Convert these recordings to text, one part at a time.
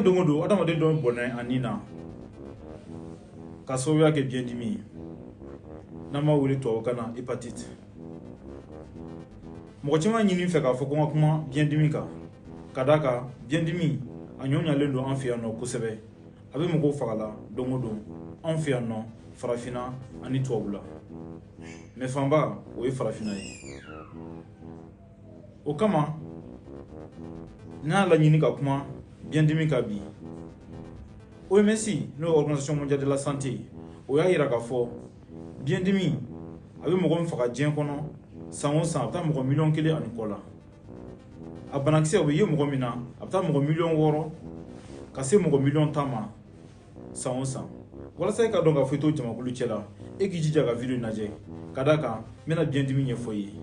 Diɲɛ don o don, adamaden dɔ bɔnɛ a nin na ka sababuya kɛ biyɛndimi ye, n'an b'a wele tubabukan na hépatite. Mɔgɔ caman ɲini fɛ k'a fɔ ko n ka kuma biyɛndimi kan, ka d'a kan biyɛndimi a ɲɔ ɲalen don an fɛ yan nɔ kosɛbɛ. A bɛ mɔgɔw faga la don o don anw fɛ yan nɔ, farafinna ani tubabula, mais fanba o ye farafinna ye. O kama n y'a laɲini ka kuma biyɛndimi kan bi. OMS, n'o ye Organisation mondiale de la santé, o y'a yira k'a fɔ biyɛndimi a bɛ mɔgɔ min faga diɲɛ kɔnɔ san o san, a bɛ taa mɔgɔ miliyɔn 1 ani kɔ la. A banakisɛ o bɛ ye mɔgɔ min na, a bɛ taa mɔgɔ miliyɔn 6 ka se mɔgɔ miliyɔn 10 ma san o san. Walasa e ka dɔn k'a fɔ i t'o jamakulu cɛ la, e k'i jija ka vidéo lajɛ, ka d'a kan n bɛna biyɛndimi ɲɛfɔ i ye.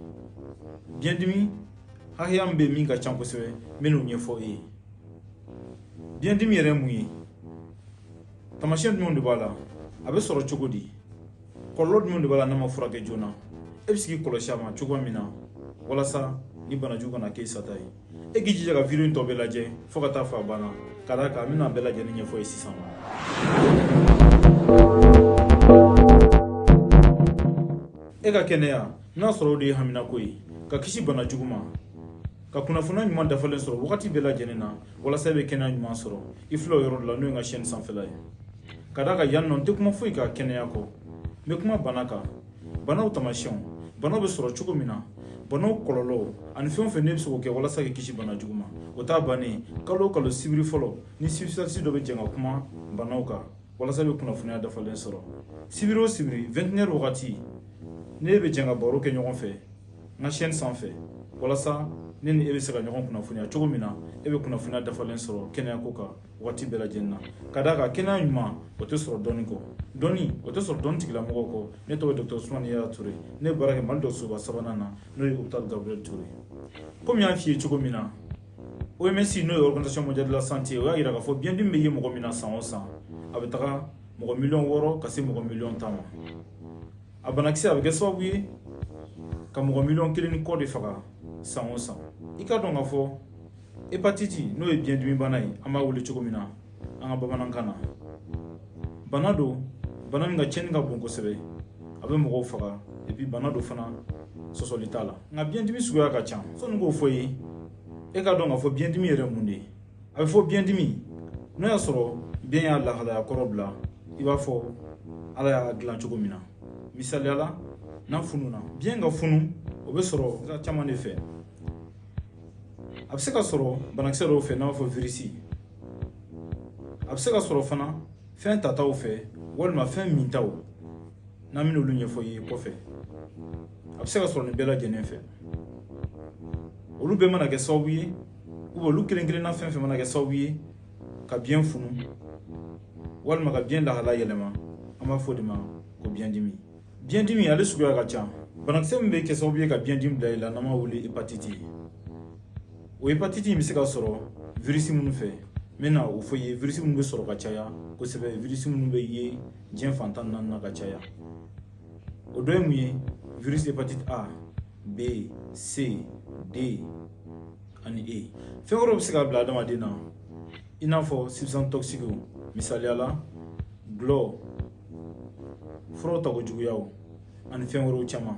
Biyɛndimi hakɛya min bɛ yen min ka ca kosɛbɛ, n bɛn'o ɲɛfɔ e ye. Biyɛndimi yɛrɛ ye mun ye? Taamasiyɛn jumɛnw de b'a la? A bɛ sɔrɔ cogo di? Kɔlɔlɔ jumɛnw de b'a la n'a ma furakɛ joona? E bɛ se k'i kɔlɔsi a ma cogoya min na walasa ni banajugu kana k'e sata ye. E k'i jija ka vidéo in tɔ bɛɛ lajɛ fo ka taa fɔ a banna, ka d'a kan n bɛna a bɛɛ lajɛlen ɲɛfɔ ye sisan. E ka kɛnɛya, n'a sɔrɔ o de ye haminako ye, ka kisi bana jugu ma, ka kunnafoniya ɲuman dafalen sɔrɔ wagati bɛɛ lajɛlen na walasa e bɛ kɛnɛya ɲuman sɔrɔ, i filɛ o yɔrɔ de la, n'o ye n ka chaîne sanfɛla ye. Ka d'a kan yan nɔ n tɛ kuma foyi kan kɛnɛya kɔ, n bɛ kuma bana kan, banaw taamasiyɛnw, banaw bɛ sɔrɔ cogo min na, banaw kɔlɔlɔw ani fɛn o fɛn ne bɛ se k'o kɛ walasa k'i kisi bana jugu ma. O t'a bannen, kalo o kalo sibiri fɔlɔ ni spécialiste dɔ bɛ jɛ ka kuma banaw kan walasa i bɛ kunnafoniya dafalen sɔrɔ. Sibiri o sibiri 21 heures wagati, ne bɛ jɛ ka baro kɛ ɲɔgɔn fɛ n ka chaîne sanfɛ walasa ne ni e bɛ se ka ɲɔgɔn kunnafoniya cogo min na, e bɛ kunnafoniya dafalen sɔrɔ kɛnɛya ko kan waati bɛɛ lajɛlen na. Ka d'a kan kɛnɛya ɲuman o tɛ sɔrɔ dɔnni kɔ, dɔnni o tɛ sɔrɔ dɔnni tigilamɔgɔw kɔ. Ne tɔgɔ ye Docteur Usumani Yaya Ture, ne bɛ baara kɛ Mali dɔgɔtɔrɔsoba sabanan na, n'o ye hôpital Gabriel Touré. Komi n y'a f'i ye cogo min na, OMS, n'o ye Organisation mondiale de la santé, o y'a yira k'a fɔ biyɛndimi bɛ ye mɔgɔ min na san o san, a bɛ taga mɔgɔ miliyɔn 6 ka se mɔgɔ miliyɔn 10 ma. A banakisɛ a bɛ kɛ sababu ye ka mɔgɔ miliyɔn 1 ni kɔ de faga san o san. I ka dɔn k'a fɔ hépatite, n'o ye biyɛndimi bana ye, an b'a wele cogo min na an ka bamanankan na, bana don, bana min ka tiɲɛni ka bon kosɛbɛ, a bɛ mɔgɔw faga, et puis bana don fana sɔsɔli t'a la. Nka biyɛndimi suguya ka ca. Sɔnni k'o fɔ i ye, e ka dɔn k'a fɔ biyɛndimi yɛrɛ mun de ye. A bɛ fɔ biyɛndimi n'o y'a sɔrɔ biyɛn y'a lahalaya kɔrɔ bila i b'a fɔ Ala y'a dilan cogo min na. Misaliya la, n'a fununa, biyɛn ka funu o bɛ sɔrɔ sira caman de fɛ. A bɛ se ka sɔrɔ banakisɛ dɔw fɛ, n'a b'a fɔ virisi. A bɛ se ka sɔrɔ fana fɛn tataw fɛ walima fɛn mintaw, n'an bɛna olu ɲɛfɔ i ye kɔfɛ. A bɛ se ka sɔrɔ nin bɛɛ lajɛlen fɛ. Olu bɛɛ mana kɛ sababu ye, ou olu kelen kelenna fɛn fɛn mana kɛ sababu ye ka biyɛn funu walima ka biyɛn lahala yɛlɛma, an b'a fɔ o de ma ko biyɛndimi. Biyɛndimi ale suguya ka ca. Banakisɛ min bɛ kɛ sababu ye ka biyɛndimi bila i la, n'an b'a wele hépatite ye, o hépatite in bɛ se ka sɔrɔ virisi minnu fɛ, n bɛna o fɔ i ye. Virisi minnu bɛ sɔrɔ ka caya kosɛbɛ, virisi minnu bɛ ye diɲɛ fan 14 na ka caya, o dɔ ye mun ye? Virus hépatite A, B, C, D ani E. Fɛn wɛrɛw bɛ se ka bila adamaden na, i n'a fɔ substance toxique, misaliya la dɔlɔ, furaw tako juguyaw ani fɛn wɛrɛw caman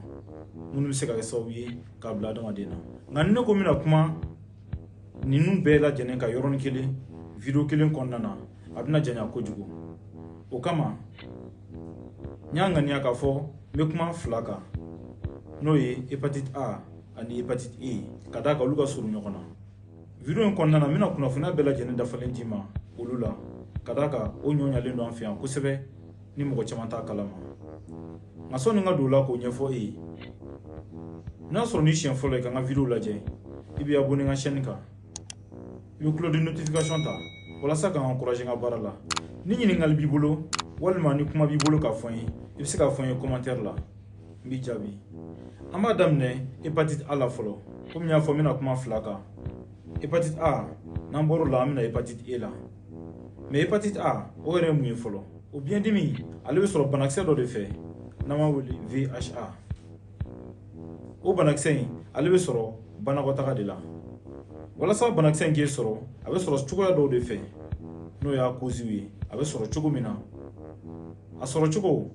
minnu bɛ se ka kɛ sababu ye k'a bila adamaden na. Nka ni ne ko n bɛna kuma ninnu bɛɛ lajɛlen kan yɔrɔnin kelen vidéo kelen kɔnɔna na, a bɛna janya kojugu. O kama n y'a ŋaniya k'a fɔ n bɛ kuma fila kan, n'o ye hépatite A ani hépatite E, ka d'a kan olu ka surun ɲɔgɔn na. Vidéo in kɔnɔna na, n bɛna kunnafoniya bɛɛ lajɛlen dafalen d'i ma olu la, ka d'a kan o ɲɔ ɲalen don an fɛ yan kosɛbɛ ni mɔgɔ caman t'a kalama. Nka sɔnni n ka don o la k'o ɲɛfɔ e ye, n'a sɔrɔ ni siɲɛ fɔlɔ ye ka n ka vidéo lajɛ, i bɛ abonné n ka chaîne kan, i bɛ cloche de notification ta walasa ka n encourager n ka baara la. Ni ɲininkali b'i bolo walima ni kuma b'i bolo k'a fɔ n ye, i bɛ se k'a fɔ n ye commentaire la, n b'i jaabi. An b'a daminɛ hépatite A la fɔlɔ. Komi n y'a fɔ, n bɛna kuma fila kan. Hépatite A, n'an bɔr'o la, an bɛna hépatite E la. Mais hépatite A, o yɛrɛ ye mun ye fɔlɔ? O biyɛndimi ale bɛ sɔrɔ banakisɛ dɔ de fɛ n'an b'a wele VHA. O banakisɛ in ale bɛ sɔrɔ banakɔtaga de la. Walasa banakisɛ in k'e sɔrɔ, a bɛ sɔrɔ cogoya dɔw de fɛ. N'o y'a causew ye, a bɛ sɔrɔ cogo min na. A sɔrɔ cogo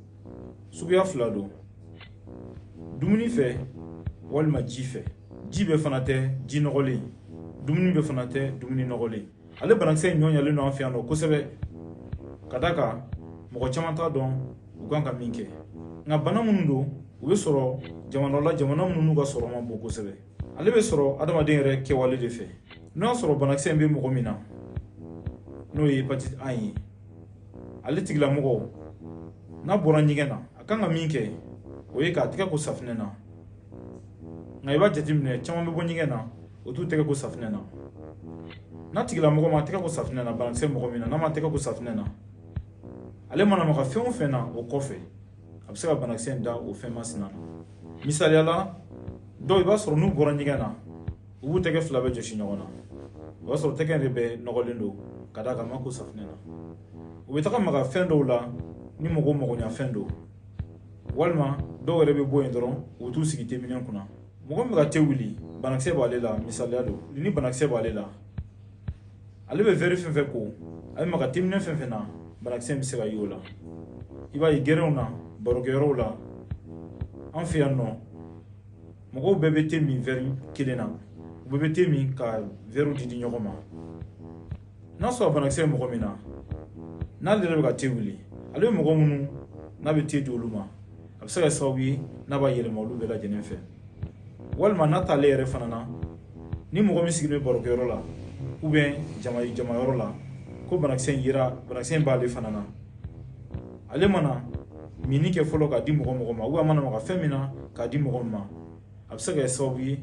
suguya fila don: dumuni fɛ walima ji fɛ. Ji bɛɛ fana tɛ ji nɔgɔlen, dumuni bɛɛ fana tɛ dumuni nɔgɔlen. Ale banakisɛ in ɲɔ ɲalen don an fɛ yan nɔ kosɛbɛ, ka d'a kan mɔgɔ caman t'a dɔn u kan ka min kɛ. Nka bana minnu don, u bɛ sɔrɔ jamana la, jamana minnu n'u ka sɔrɔ man bon kosɛbɛ. Ale bɛ sɔrɔ adamaden yɛrɛ kɛwale de fɛ. N'o y'a sɔrɔ banakisɛ in bɛ mɔgɔ min na, n'o ye hépatite A ye, ale tigilamɔgɔ n'a bɔra ɲɛgɛn na, a kan ka min kɛ, o ye k'a tɛgɛ ko safinɛ na. Nka i b'a jateminɛ, caman bɛ bɔ ɲɛgɛn na, o t'u tɛgɛ ko safinɛ na. N'a tigilamɔgɔ ma tɛgɛ ko safinɛ na, banakisɛ mɔgɔ min na, n'a ma tɛgɛ ko safinɛ na, ale mana maga fɛn o fɛn na o kɔfɛ, a bɛ se ka banakisɛ in da o fɛn masina na. Misaliya la, dɔw i b'a sɔrɔ n'u bɔra ɲɛgɛn na, u b'u tɛgɛ fila bɛɛ jɔsi ɲɔgɔn na. O b'a sɔrɔ tɛgɛ de bɛɛ nɔgɔlen don, ka d'a kan a ma ko safinɛ na. U bɛ taga maga fɛn dɔw la ni mɔgɔw magoɲafɛn don, walima dɔw yɛrɛ bɛ bɔ yen dɔrɔn, u bɛ t'u sigi teminɛn kunna. Mɔgɔ min bɛ ka te wuli, banakisɛ b'ale la. Misaliya don, ni banakisɛ b'ale la, ale bɛ verre fɛn fɛn ko, a bɛ maga teminɛn fɛn fɛn na, banakisɛ bɛ se ka ye o la. I b'a ye gɛrɛnw na, barokɛyɔrɔw la, an fɛ yan nɔ, mɔgɔw bɛɛ bɛ te min verre kelen na, u bɛɛ bɛ te min ka verrew di di ɲɔgɔn ma. N'a sɔrɔ banakisɛ bɛ mɔgɔ min na, n'ale yɛrɛ bɛ ka te wuli, ale bɛ mɔgɔ minnu n'a bɛ te di olu ma, a bɛ se ka kɛ sababu ye n'a b'a yɛlɛma olu bɛɛ lajɛlen fɛ. Walima n'a t'ale yɛrɛ fana na, ni mɔgɔ min sigilen bɛ barokɛyɔrɔ la ou bien jamayɔrɔ la, ko banakisɛ in yera, banakisɛ in b'ale fana na, ale mana minni kɛ fɔlɔ k'a di mɔgɔ mɔgɔ ma, ou bien a mana maga fɛn min na k'a di mɔgɔ min ma, a bɛ se ka kɛ sababu ye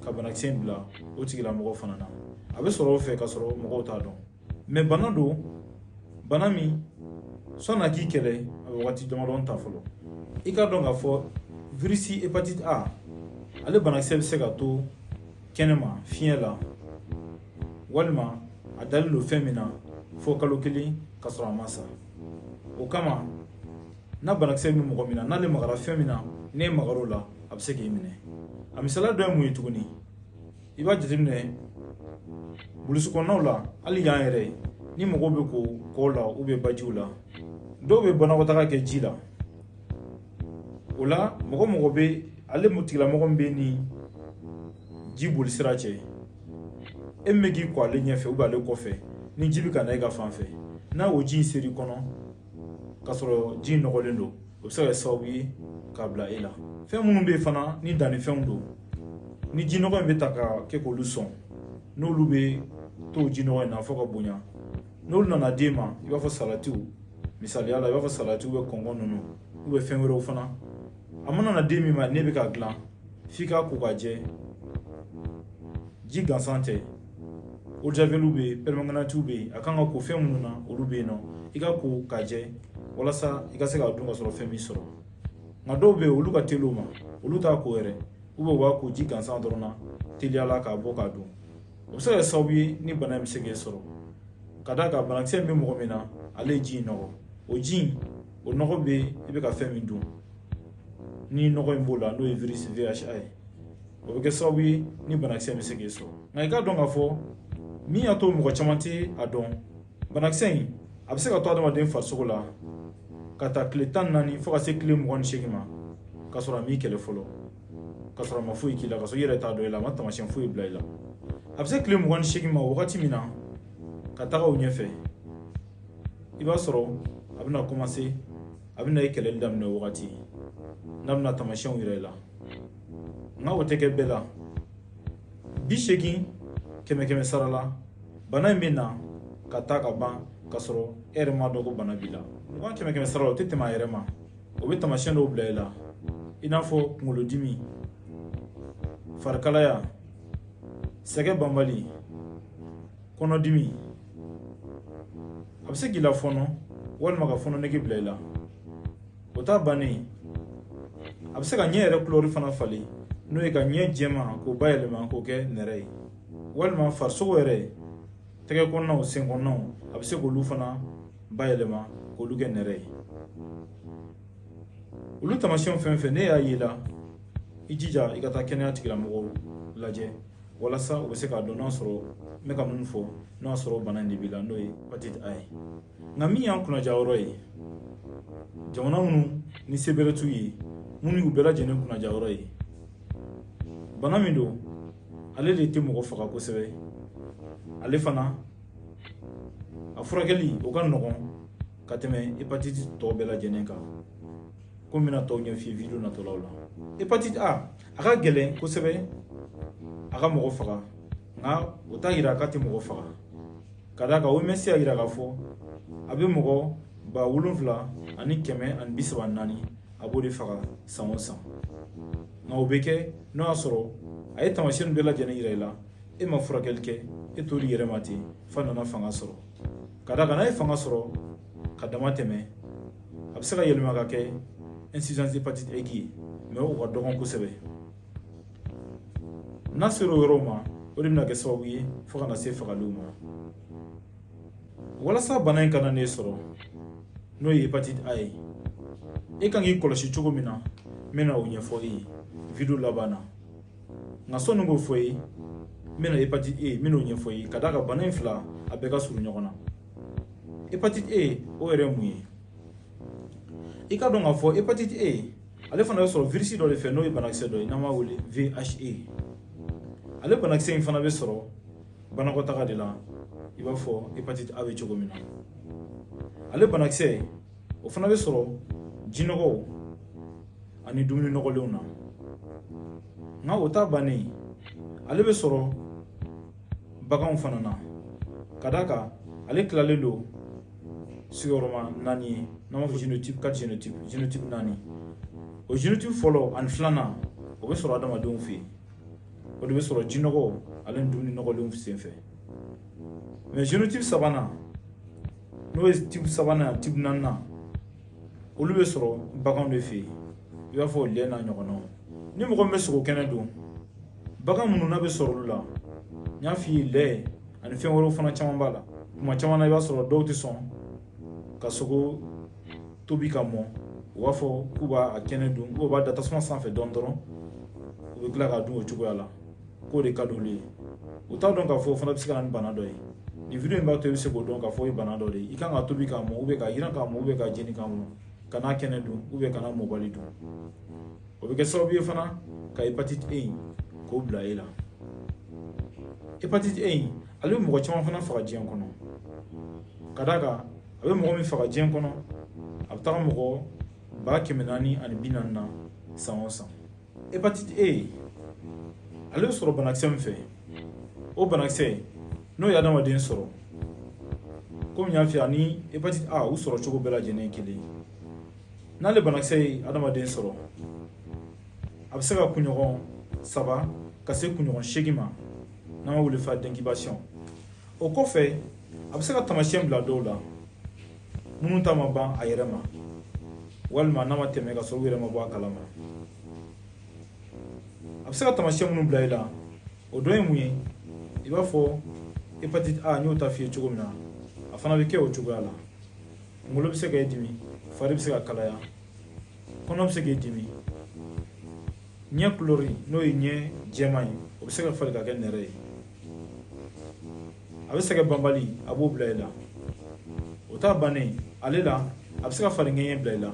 ka banakisɛ in bila o tigilamɔgɔ fana na. A bɛ sɔrɔ o fɛ ka sɔrɔ mɔgɔw t'a dɔn. Mais bana don, bana min sɔnni a k'i kɛlɛ, a bɛ wagati damadɔ ta fɔlɔ. I k'a dɔn k'a fɔ virus hépatite A, ale banakisɛ bɛ se ka to kɛnɛma, fiɲɛ la, walima a dalen don fɛn min na fo kalo 1 ka sɔrɔ a ma sa. O kama, n'a banakisɛ bɛ mɔgɔ min na, n'ale magara fɛn min na, n'e magar'o la, a bɛ se k'i minɛ. A misaliya dɔ ye mun ye tuguni? I b'a jateminɛ burusi kɔnɔnaw la, hali yan yɛrɛ, ni mɔgɔw bɛ ko kɔw la ou bien bajiw la, dɔw bɛ banakɔtaga kɛ ji la. O la, mɔgɔ mɔgɔ bɛ ale tigilamɔgɔ min bɛ ni ji boli sira cɛ, e min bɛ k'i kɔ ale ɲɛfɛ ou bien ale kɔfɛ, ni ji bɛ ka na e ka fan fɛ, n'a o ji in ser'i kɔnɔ k'a sɔrɔ ji in nɔgɔlen don, o bɛ se ka kɛ sababu ye k'a bila e la. Fɛn minnu bɛ yen fana ni dannifɛnw don, ni ji nɔgɔ in bɛ ta ka kɛ k'olu sɔn, n'olu bɛ to ji nɔgɔ in na fo ka bonya, n'olu nana d'e ma, i b'a fɔ salatiw, misaliya la, i b'a fɔ salatiw bɛ kɔngɔ ninnu ou bien fɛn wɛrɛw fana, a mana na den min ma, n'e bɛ k'a dilan, f'i k'a ko k'a jɛ. Ji gansan tɛ, eau de javel bɛ yen, permanganate bɛ yen, a kan ka ko fɛn minnu na, olu bɛ yen nɔ, i ka ko k'a jɛ walasa i ka se k'a dun ka sɔrɔ fɛn m'i sɔrɔ. Nka dɔw bɛ yen, olu ka teli o ma, olu t'a ko yɛrɛ, ou bien u b'a ko ji gansan dɔrɔn na teliya la k'a bɔ k'a dun. O bɛ se ka kɛ sababu ye ni bana in bɛ se k'e sɔrɔ, ka d'a kan banakisɛ in bɛ mɔgɔ min na, ale ye ji in nɔgɔ. O ji in, o nɔgɔ bɛ i bɛ ka fɛn min dun, ni nɔgɔ in b'o la, n'o ye virus VHA ye, o bɛ kɛ sababu ye ni banakisɛ bɛ se k'e sɔrɔ. Nka i k'a dɔn k'a fɔ min y'a to mɔgɔ caman tɛ a dɔn, banakisɛ in a bɛ se ka to adamaden farisogo la ka taa tile 14 fo ka se tile 28 ma, ka sɔrɔ a m'i kɛlɛ fɔlɔ, ka sɔrɔ a ma foyi k'i la, ka sɔrɔ i yɛrɛ t'a dɔn i la, a ma taamasiyɛn foyi bila i la. A bɛ se tile 28 ma wagati min na ka taga o ɲɛfɛ, i b'a sɔrɔ a bɛna commencer, a bɛna i kɛlɛli daminɛ o wagati n'a bɛna taamasiyɛnw yira i la. Nka o tɛ kɛ bɛɛ la. 80 kɛmɛ kɛmɛ sara la, bana in bɛ na ka taa ka ban ka sɔrɔ e yɛrɛ m'a dɔn ko bana b'i la. 20 kɛmɛ kɛmɛ sara la, o tɛ tɛmɛ a yɛrɛ ma. O bɛ taamasiyɛn dɔw bila i la, i n'a fɔ kunkolodimi, farikalaya, sɛgɛ banbali, kɔnɔdimi. A bɛ se k'i la fɔɔnɔ walima ka fɔɔnɔ nege bila i la. O t'a bannen, a bɛ se ka ɲɛ yɛrɛ kulɔri fana falen, n'o ye ka ɲɛ jɛman k'o bayɛlɛma k'o kɛ nɛrɛ ye, walima farisogo yɛrɛ, tɛgɛ kɔnɔnaw, sen kɔnɔnaw, a bɛ se k'olu fana bayɛlɛma k'olu kɛ nɛrɛ ye. Olu taamasiyɛnw fɛn fɛn ne y'a ye la, i jija i ka taa kɛnɛya tigilamɔgɔw lajɛ. Walasa u bɛ se k'a dɔn n'a sɔrɔ n bɛ ka mun fɔ, n'o y'a sɔrɔ bana in de b'i la, n'o ye hépatite A ye. Nka min y'an kunnaja yɔrɔ ye, jamana minnu ni se bɛrɛ t'u ye, minnu y'u bɛɛ lajɛlen kunnaja yɔrɔ ye, bana min don, ale de tɛ mɔgɔ faga kosɛbɛ. Ale fana a furakɛli o ka nɔgɔn ka tɛmɛ hépatite tɔ bɛɛ lajɛlen kan, komi n bɛna tɔw ɲɛf'i ye video natɔlaw la. Hépatite A, a ka gɛlɛn kosɛbɛ a ka mɔgɔ faga, nka o t'a yira k'a tɛ mɔgɔ faga. Ka d'a kan OMS y'a yira k'a fɔ a bɛ mɔgɔ 7134, a b'o de faga san o san. Nka o bɛ kɛ n'o y'a sɔrɔ a ye taamasiyɛn bɛɛ lajɛlen yira i la, e ma furakɛli kɛ, e t'olu yɛrɛ ma ten f'a nana fanga sɔrɔ. Ka d'a kan n'a ye fanga sɔrɔ ka dama tɛmɛ, a bɛ se ka yɛlɛma ka kɛ insuffisance hépatique aiguë ye, mais o ka dɔgɔn kosɛbɛ. N'a sera o yɔrɔw ma, o de bɛna kɛ sababu ye fo ka na se fagaliw ma. Walasa bana in kana n'e sɔrɔ, n'o ye hépatite A ye, e kan k'i kɔlɔsi cogo min na, n bɛna o ɲɛfɔ e ye video laban na. Nka sɔnni k'o fɔ e ye, n bɛna hépatite E, n bɛna o ɲɛfɔ e ye. Ka d'a kan bana in fila a bɛɛ ka surun ɲɔgɔn na. Hépatite E, o yɛrɛ ye mun ye? I ka dɔn k'a fɔ hépatite E, ale fana bɛ sɔrɔ virus dɔ de fɛ, n'o ye banakisɛ dɔ ye n'an b'a wele VHE. Ale banakisɛ in fana bɛ sɔrɔ banakɔtaga de la, i b'a fɔ hépatite A bɛ cogo min na. Ale banakisɛ o fana bɛ sɔrɔ jinɔgɔw ani dumuni nɔgɔlenw na. Nka o t'a bannen, ale bɛ sɔrɔ baganw fana na. Ka d'a kan ale tilalen don sigiyɔrɔma 4 ye, n'an b'a fɔ génotype 4, génotype 4. O génotype fɔlɔ ani filanan, o bɛ sɔrɔ adamadenw fɛ yen, o de bɛ sɔrɔ jinɔgɔ ale ni dumuni nɔgɔlenw senfɛ. Mais génotype sabanan, n'o ye type sabanan, type naaninan, olu bɛ sɔrɔ baganw de fɛ yen, i b'a fɔ lɛ n'a ɲɔgɔnnaw. Ni mɔgɔ min bɛ sogo kɛnɛ dun, bagan minnu n'a bɛ sɔrɔ olu la, n y'a f'i ye, lɛ ani fɛn wɛrɛw fana caman b'a la. Tuma caman na, i b'a sɔrɔ dɔw tɛ sɔn ka sogo tobi ka mɔ, u b'a fɔ k'u b'a kɛnɛ dun, u b'a da tasuma sanfɛ dɔɔni dɔrɔn, u bɛ tila k'a dun o cogoya la, k'o de ka d'olu ye. U t'a dɔn k'a fɔ o fana bɛ se ka na ni bana dɔ ye. Nin video in b'a to i bɛ se k'o dɔn k'a fɔ o ye bana dɔ de ye. I kan ka tobi k'a mɔ, ka yiran k'a mɔ, ka jeni k'a mɔ, ka n'a kɛnɛ dun, ka n'a mɔbali dun. O bɛ kɛ sababu ye fana ka hépatite E in k'o bila e la. Hépatite E in, ale bɛ mɔgɔ caman fana faga diɲɛ kɔnɔ. Ka d'a kan a bɛ mɔgɔ min faga diɲɛ kɔnɔ, a bɛ taga mɔgɔ 440,000 na san o san. Hépatite E, ale bɛ sɔrɔ banakisɛ min fɛ, o banakisɛ n'o ye adamaden sɔrɔ, komi n y'a f'i ye, ani hépatite A u sɔrɔ cogo bɛɛ lajɛlen ye kelen ye. N'ale banakisɛ ye adamaden sɔrɔ, a bɛ se ka kunɲɔgɔn 3 ka se kunɲɔgɔn 8 ma, n'an b'a wele phase d'incubation. O kɔfɛ, a bɛ se ka taamasiyɛn bila dɔw la minnu ta ma ban a yɛrɛ ma, walima n'a ma tɛmɛ ka sɔrɔ u yɛrɛ ma bɔ a kalama. A bɛ se ka taamasiyɛn minnu bila i la, o dɔ ye mun ye? I b'a fɔ hépatite A, n y'o ta f'i ye cogo min na, a fana bɛ kɛ o cogoya la. Kunkolo bɛ se k'e dimi, fari bɛ se ka kalaya, kɔnɔ bɛ se k'e dimi, ɲɛ kulɔri n'o ye ɲɛ jɛman ye, o bɛ se ka falen ka kɛ nɛrɛ ye. A bɛ sɛgɛn banbali, a b'o bila i la. O t'a bannen, ale la a bɛ se ka fari ŋɛɲɛ bila i la,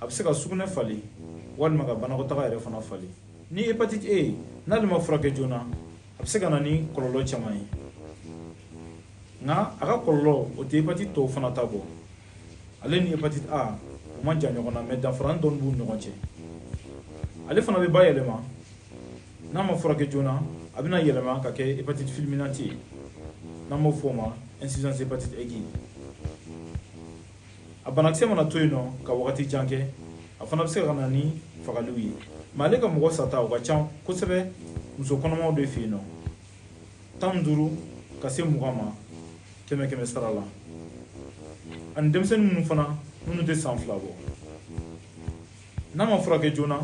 a bɛ se ka sugunɛ falen, walima ka banakɔtaga yɛrɛ fana falen. Ni hépatite E n'ale ma furakɛ joona, a bɛ se ka na ni kɔlɔlɔ caman ye. Nka a ka kɔlɔlɔ o tɛ hépatite tɔw fana ta bɔ. Ale ni hépatite A u man jan ɲɔgɔn na, mais danfara dɔɔni b'u ni ɲɔgɔn cɛ. Ale fana bɛ bayɛlɛma, n'a ma furakɛ joona, a bɛna yɛlɛma ka kɛ hépatite fulminante ye, n'an b'o fɔ o ma insuffisance hépatique aiguë. A banakisɛ mana to yen nɔ ka wagati jan kɛ, a fana bɛ se ka na ni fagaliw ye. Mais ale ka mɔgɔ sata o ka ca kosɛbɛ muso kɔnɔmaw de fɛ yen nɔ, 15 ka se 20 ma kɛmɛ kɛmɛ sara la, ani denmisɛnnin minnu fana minnu tɛ san 2 bɔ. N'a ma furakɛ joona,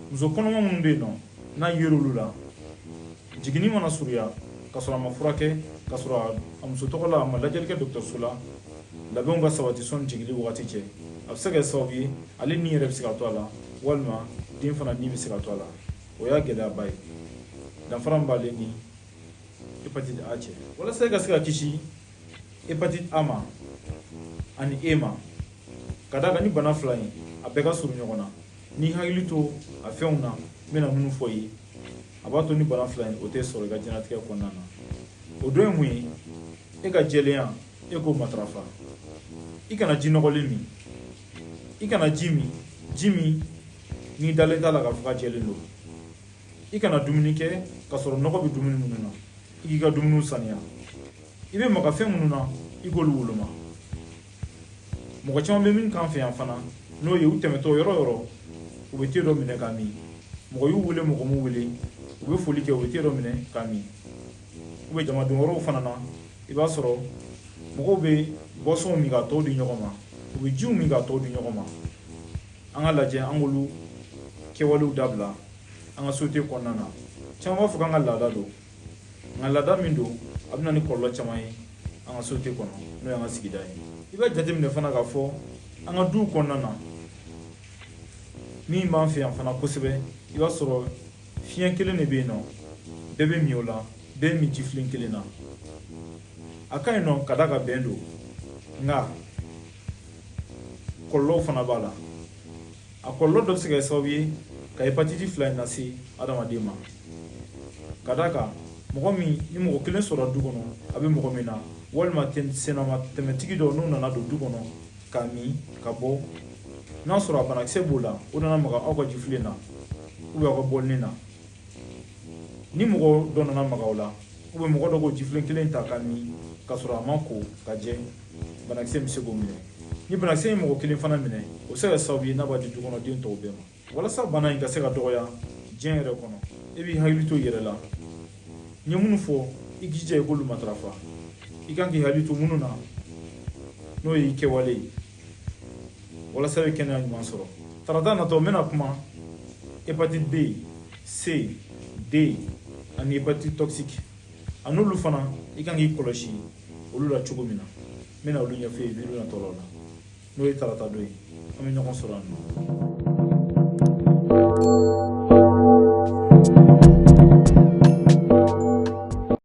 muso kɔnɔma minnu bɛ yen nɔ, n'a yer'olu la, jiginni mana surunya ka sɔrɔ a ma furakɛ, ka sɔrɔ a muso tɔgɔ la a ma lajɛli kɛ dɔgɔtɔrɔso la, labɛnw ka sabati sɔnni jiginli wagati cɛ, a bɛ se ka kɛ sababu ye ale ni yɛrɛ bɛ se ka to a la, walima den fana ni bɛ se ka to a la. O y'a gɛlɛyaba ye. Danfara min b'ale ni hépatite A cɛ. Walasa i ka se ka kisi hépatite A ma ani E ma, ka d'a kan ni bana fila in a bɛɛ ka surun ɲɔgɔn na, n'i hakili to a fɛnw na, n bɛna minnu fɔ i ye, a b'a to ni bana fila in o tɛ sɔrɔ i ka diɲɛlatigɛ kɔnɔna na. O dɔ ye mun ye? E ka jɛlenya, e k'o matarafa. I kana ji nɔgɔlen min, i kana ji min, ji min n'i dalen t'a la k'a fɔ k'a jɛlen don. I kana dumuni kɛ k'a sɔrɔ nɔgɔ bɛ dumuni minnu na. I k'i ka dumuniw saniya. I bɛ maga fɛn minnu na, i k'olu woloma. Mɔgɔ caman bɛ min k'an fɛ yan fana, n'o ye u tɛmɛtɔ yɔrɔ o yɔrɔ, u bɛ te dɔ minɛ k'a min. Mɔgɔ y'u wele, mɔgɔ m'u wele, u bɛ foli kɛ, u bɛ te dɔ minɛ k'a min. U bɛ jamadon wɛrɛw fana na, i b'a sɔrɔ mɔgɔw bɛ boisson min k'a tɔw di ɲɔgɔn ma, u bɛ jiw min k'a tɔw di ɲɔgɔn ma. An ka lajɛ an k'olu kɛwalew dabila an ka société kɔnɔna na. Caman b'a fɔ k'an ka laada don, nka laada min don, a bɛ na ni kɔlɔlɔ caman ye an ka société kɔnɔ, n'o y'an ka sigida ye. I b'a jateminɛ fana k'a fɔ an ka duw kɔnɔna na, min b'an fɛ yan fana kosɛbɛ, i b'a sɔrɔ fiɲɛ kelen de bɛ yen nɔ, bɛɛ bɛ min o la, bɛɛ bɛ min jifilen kelen na. A ka ɲi nɔ ka d'a ka bɛn don, nka kɔlɔlɔw fana b'a la. A kɔlɔlɔ dɔ bɛ se ka kɛ sababu ye ka hépatite fila in lase adamaden ma, ka d'a kan mɔgɔ min ni mɔgɔ kelen sɔrɔ du kɔnɔ, a bɛ mɔgɔ min na, walima sennama tɛmɛtigi dɔ n'o nana don du kɔnɔ k'a min ka bɔ, n'a sɔrɔ a banakisɛ b'o la, o nana maga aw ka jifilen na ou bien aw ka bɔlini na, ni mɔgɔ dɔ nana maga o la, ou bien mɔgɔ dɔ k'o jifilen kelen ta ka min k'a sɔrɔ a ma ko ka jɛ, banakisɛ bɛ se k'o minɛ. Ni banakisɛ ye mɔgɔ kelen fana minɛ, o bɛ se ka kɛ sababu ye n'a b'a di du kɔnɔden tɔw bɛɛ ma. Walasa bana in ka se ka dɔgɔya diɲɛ yɛrɛ kɔnɔ, e b'i hakili to i yɛrɛ la. N ye minnu fɔ, i k'i jija i k'olu matarafa. I kan k'i hakili to minnu na, n'o y'i kɛwale ye, walasa i bɛ kɛnɛya ɲuman sɔrɔ. Tarata natɔ, n bɛna kuma hépatite B, C, D ani hépatite toxique, a n'olu fana i kan k'i kɔlɔsi olu la cogo min na, n bɛna olu ɲɛfɔ i ye video natɔ la. N'o ye tarata don ye, an bɛ ɲɔgɔn sɔrɔ yan nɔ.